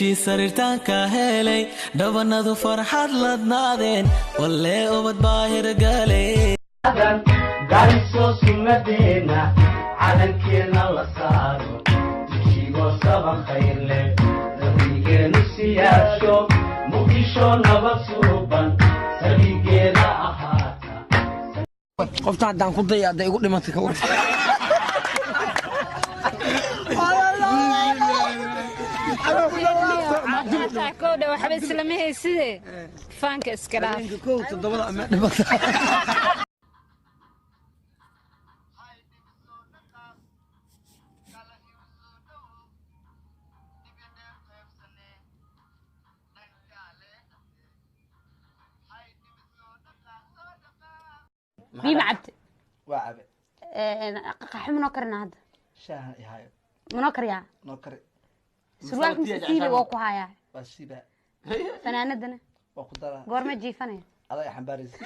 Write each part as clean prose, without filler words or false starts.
Meeshii sariirtaanka helay, dhabanadu farxad ladnaadeen, wallee ubad baa hirgalay. Garisoo sunnadeena calankeena la saaro, dujigoo saban khayr leh, nabigeenu siyaasho, Muqdisho nabad suuban saligeeda ahaata. Qofta haddaan ku daya, hadday igu dhimatay, ka war? Kowdha waxba islama hayside, faanka iska dhaaf. Kow toddobada ama dhimata. Biyo ma cabte? Waa cabe. Qaxwo manoo karina hadda? Shaaha ihayo. Manoo kariyaa? Noo kari. Surwaalka mise siiba waa ku hayaa? Waa siiba. Fanaanadana? Waa ku daraa. Goorma jiifanaya? Adaa xambaaraysa.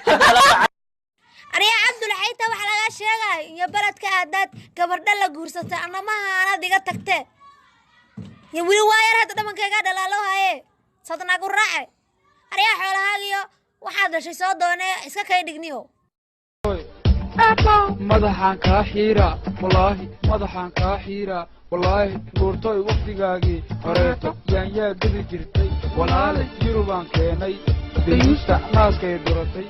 Aniga Cabdulxayta waxa lagaa sheegaya iyo beledka aadaad gabardha la guursatay, annamaha anaad iga tagtee iyo weli waa yar hadda dhamankaygaa dhalaalo haye sadnagu raace. Aryaa, xoolahaagiyo waxaad dhashay soo doonee, iska kay dhigniyo. Madaxaan kaa xiira wallaahi, madaxaan kaa xiira wallaahi. Guurtoy wakhtigaagii horeeto yaanyaa gedi jirtay, walaalay yurubaan keenay, dayuusta naaskay duratay.